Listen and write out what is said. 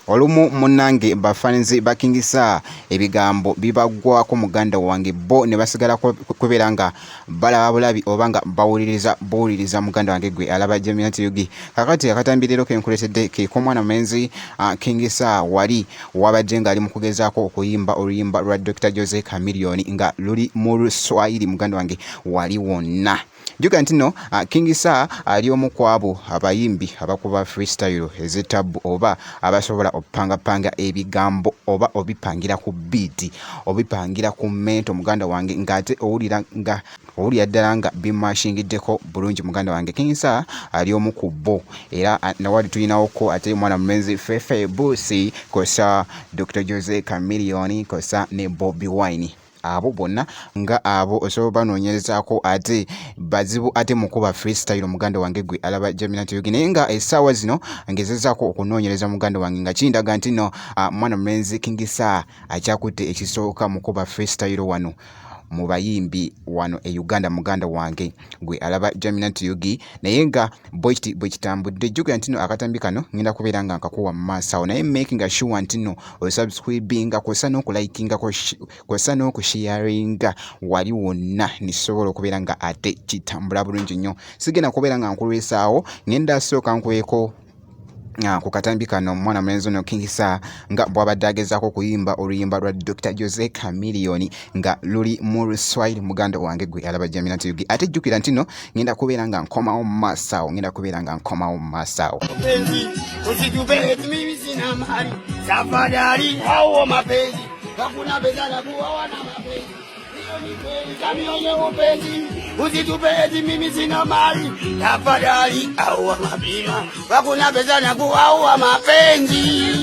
Olumu munnange bafanzi ba King Saha ebigambo bibaggwako muganda wange, bo ne basigala kubeera nga balaba bulabi oba nga bawuliriza buwuliriza. Muganda wange gwe alaba Jamiat Yugi, kakati akatambi leero kenkuleetedde ke k'omwana mulenzi King Saha, wali wabadde ng'ali mu kugezaako okuyimba oluyimba lwa Dr Jose Chameleone nga luli mu Luswayiri. Muganda wange, wali wonna jjuka nti no King Saha ali omu ku abo abayimbi abakuba freestyle ez'ettabbu oba abasobola okupangapanga ebigambo oba obipangira ku beat, obipangira ku mento, muganda wange, ng'ate owulira nga owulira ddala nga bimashingiddeko bulungi. Muganda wange, King Saha ali omu ku bo, era nawali tulinawoko ate omwana mulenzi Fefe Busi kosa Dr Jose Chameleone kosa ne Bobi Wine. Abo bonna nga abo osobola banoonyerezaako, ate bazibu ate mukuba freestyle. Muganda wange gwe alaba Jaminat Yugi, naye nga essaawa zino ngezezaako okunoonyereza, muganda wange, nga kindaga nti no mwana mulenzi King Saha akyakutte ekisooka mukuba freestyle wano mu bayimbi wano e Uganda. Muganda wange gwe alaba Jaminat Yugi, naye nga bwekiti bwe kitambudde, jjukira nti no akatambi kano ngenda kubeera nga nkakuwa mu maaso awo, naye making sure nti no osubscribinga kwossa n'okulayikinga kwossa n'okusharinga wali wonna, nikisobola okubeera nga ate kitambula bulungi nnyo. Sigenda kubeera nga nkulwisaawo, ngenda sooka nkuweeko ku katambi kano, omwana mulenzi ono King Saha nga bw'abadde agezaako okuyimba oluyimba lwa Dr Jose Chameleone nga luli mu Luswayiri. Muganda wange gwe alaba Jaminat Yugi, ate jjukira nti no ngenda kubeera nga nkomawo mu maaso awo, ngenda kubeera nga nkomawo mu maaso awo. Mapenzi usitupe, mimi sina mali, tafadhali hao mapenzi, hakuna pesa na kuoa na mapenzi. Hiyo ni kweli, kamione upenzi, usitupe eti mimi sina mali, tafadhali hao mapima, hakuna pesa na kuoa mapenzi.